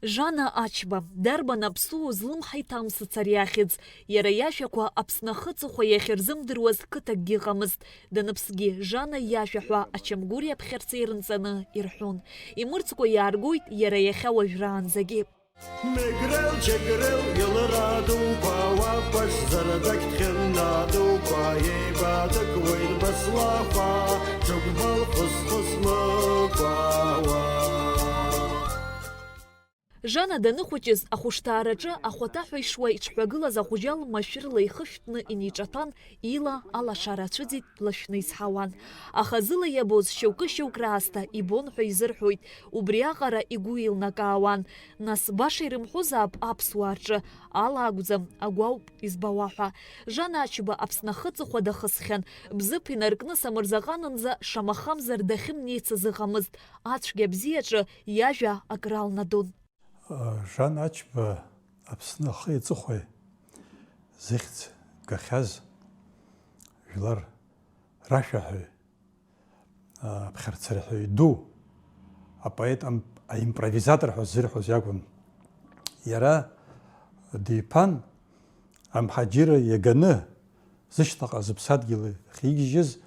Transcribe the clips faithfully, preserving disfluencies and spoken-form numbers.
Жана Ачба, дарбан аԥсуа злымҳа иҭамсыц ари ахьӡ? Иара иажәақәа Аԥсны ахыҵыхәа иахьырзымдыруаз қыҭакгьы ыҟамызт. Даныԥсгьы, Жана иажәа ҳәа ачамгәыри аԥхьарцеи рынҵаны ирҳәон. Имырӡкәа иааргоит иара иахьа уажәраанӡагьы. Мегрел, Џьегрел, илра дуқәа уа ԥашьзар дақьҭхьын адуқәа, еибадықуеит баслахәа, ҽыгәбал хыс-хыс мыкәа уа. Жана даныхәыҷыз, ахәышҭаараҿы ахәаҭаҳәа ишуа иҽҳәагылаз ахәыҷал машәырла ихышәҭны иниҿаҭәан, ила алашара ацәыӡит, длашәны изҳауан. Аха зыла иабоз шьоукы-шьоук раасҭа ибон ҳәа изырҳәоит, убриаҟара игәы еилнакаауан. Нас баша ирымҳәозаап аԥсуаа рҿы, ала акәӡам, агәы ауп избауа ҳәа. Жана Ачба Аԥсны ахыҵыхәа дахысхьан, Бзыԥ инаркны Самырзаҟанынӡа шамахамзар дахьымнеицыз ыҟамызт, ацәгьа-бзиаҿы иажәа акралнадон. Жан Ачба Аԥсны ахи аҵыхәеи зыхьӡ гахьаз жәлар рашәаҳәаҩ, аԥхьарцарҳәаҩ ду, апоет ам-, аимпровизатор ҳәа ззырҳәоз иакәын. Иара диԥан, амҳаџьырра иаганы зышьҭаҟа зыԥсадгьыл ахьигьежьыз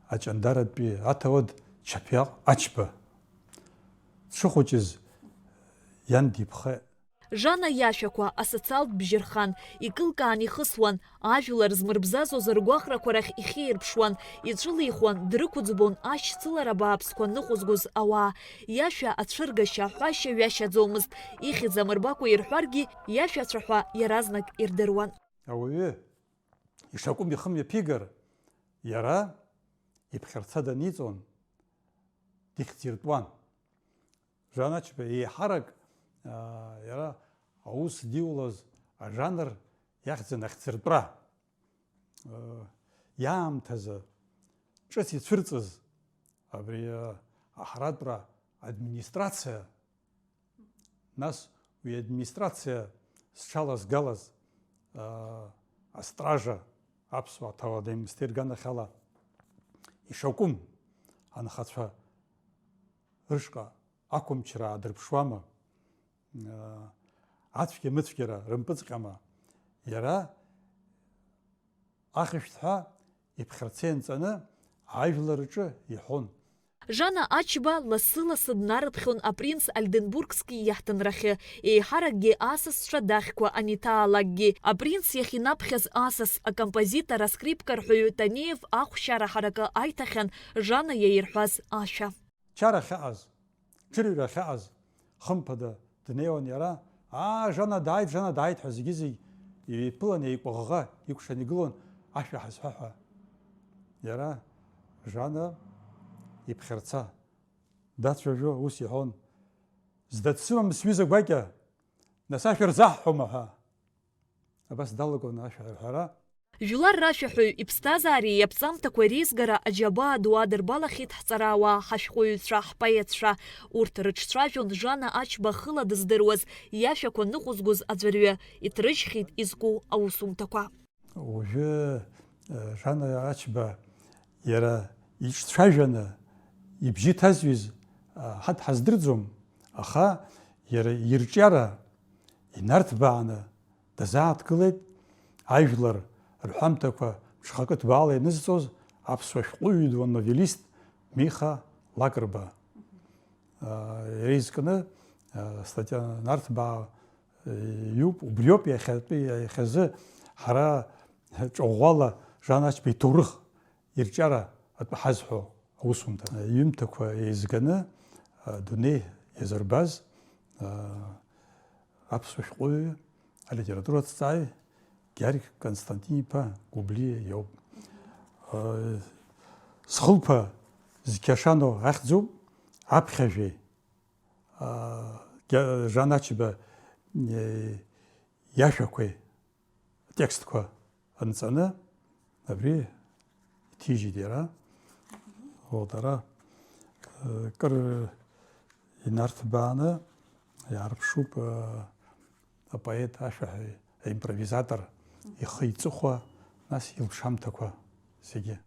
аҷандаратәи аҭауад Чаԥиаҟ Ачба. Дшыхәыҷыз иан диԥхеит. Жана иашәақәа асоциалтә бжьы рхан, икылкаан ихысуан, ажәлар змырбзазоз ргәаҟрақәа рахь ихьеирԥшуан, иҵәылихуан, дрықәӡбон ашьцылара бааԥсқәа ныҟәызгоз ауаа. Иашәа ацәыргашьа аҳәашьа ҩашьаӡомызт, ихьӡ амырбакәа ирҳәаргьы, иашәа ацәаҳәа иаразнак ирдыруан. Ауаҩы ишакәым ихы мҩаԥигар, иара иԥхьарца даниҵон, дихьӡиртәуан. Жан Ачба еиҳарак, аа, иара аус диулоз ажанр иахьӡын ахьӡыртәра. Э, иаамҭазы ҿыц ицәырҵыз абри, э, аҳаратәра администрациа, нас уи администрациа зҽалазгалаз, э, астража, аԥсуа ҭауади-мсҭеи рганахьала ишакәым анхацәа рышҟа ақәымчра аадырԥшуама? Ацәгьа-мыцәгьара рымпыҵҟьама? Иара ахьышәҭҳәа иԥхьарца ианҵаны ажәлар рҿы иҳәон. Жана Ачба лассы-лассы днарыԥхьон апринц Ольденбургски иаҳҭынрахьы, еиҳаракгьы асасцәа дахьқәа аниҭаалакгьы. Апринц иахьинаԥхьаз асас, акомпозитор, аскрипкарҳәаҩы Танеев ахәшьара ҳаракы аиҭахьан Жана иаирҳәаз ашәа. Чара ахьаҟаз, ҽырҩра ахьаҟаз, хымԥада днеиуан иара, аа, Жана дааит, Жана дааит ҳәа зегьы-зегь иҩеиԥылан, еикәаӷӷа икәшан игылон ашәа ҳазҳәа ҳәа. Иара, Жана иԥхьарца дацәажәо ус иҳәон, зда дсымам сҩыза гәакьа, нас ашәа рзаҳҳәома ҳәа. Абас далагон ашәа аҳәара. Жәлар рашәаҳәаҩ иԥсҭазаареи иаԥҵамҭақәеи реизгара аџьабаа ду адырбалахьеит ҳҵарауаа, ҳашәҟәыҩҩцәа, ҳпоетцәа. Урҭ рыҿцәажәон Жана Ачба хыла дыздыруаз, иашәақәа ныҟәызгоз аӡәырҩы, иҭрыжьхьеит изку аусумҭақәа. Уажәы, э, Жана Ачба иара иҿцәажәаны ибжьы ҭазҩыз, э, ҳа дҳаздырӡом, аха иара ирҿиара инарҭбааны дазааҭгылеит, ажәлар рҳәамҭақәа ҽхакы ҭбаала ианызҵоз аԥсуа шәҟәыҩҩы ду, ановелист Миха Лакрба. Иара изкны, астатиа нарҭбаа иоуп, убриоуп иахьатәи, иахьазы ҳара ҿаӷәӷәала Жан Ачба иҭоурых ирҿиара атәы ҳазҳәо аусумҭа. Иҩымҭақәа еизганы, адунеи иазырбаз, аԥсуа шәҟәыҩҩы, алитератураҭҵааҩ Георги Константин-иԥа Гәыблиа иоуп. Схылԥа зқьашано ахьӡуп, аԥхьажәеи, Жан Ачба иашәақәеи атекстқәа анҵаны, абри иҭижьит иара. Вот, ара, э, кыр инарҭбааны иаарԥшуп, э, апоет, ашәаҳәаҩ, аимпровизатор ихы иҵыхәа, нас илшамҭақәа зегьы.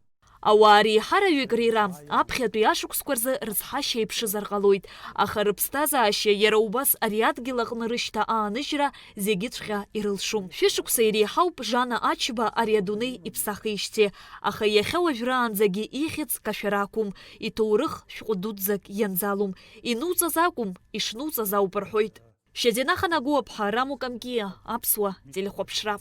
Ауаа реиҳараҩык рира аԥхьатәи ашықәсқәа рзы рыцҳашьа еиԥшызар ҟалоит, аха рыԥсҭазаашьа иара убас ари адгьыл аҟны рышьҭа ааныжьра зегьыҵәҟьа ирылшом. Шәышықәса иреиҳауп Жана Ачба ари адунеи иԥсахижьҭеи, аха иахьа уажәраанӡагьы ихьӡ кашәара ақәым, иҭоурых шәҟәы дуӡӡак ианӡалом, инуҵаз акәым, ишнуҵаз ауп рҳәоит. Шьазина Ханагәыаԥҳа, Рамо Камкиа, Аԥсуа телехәаԥшра.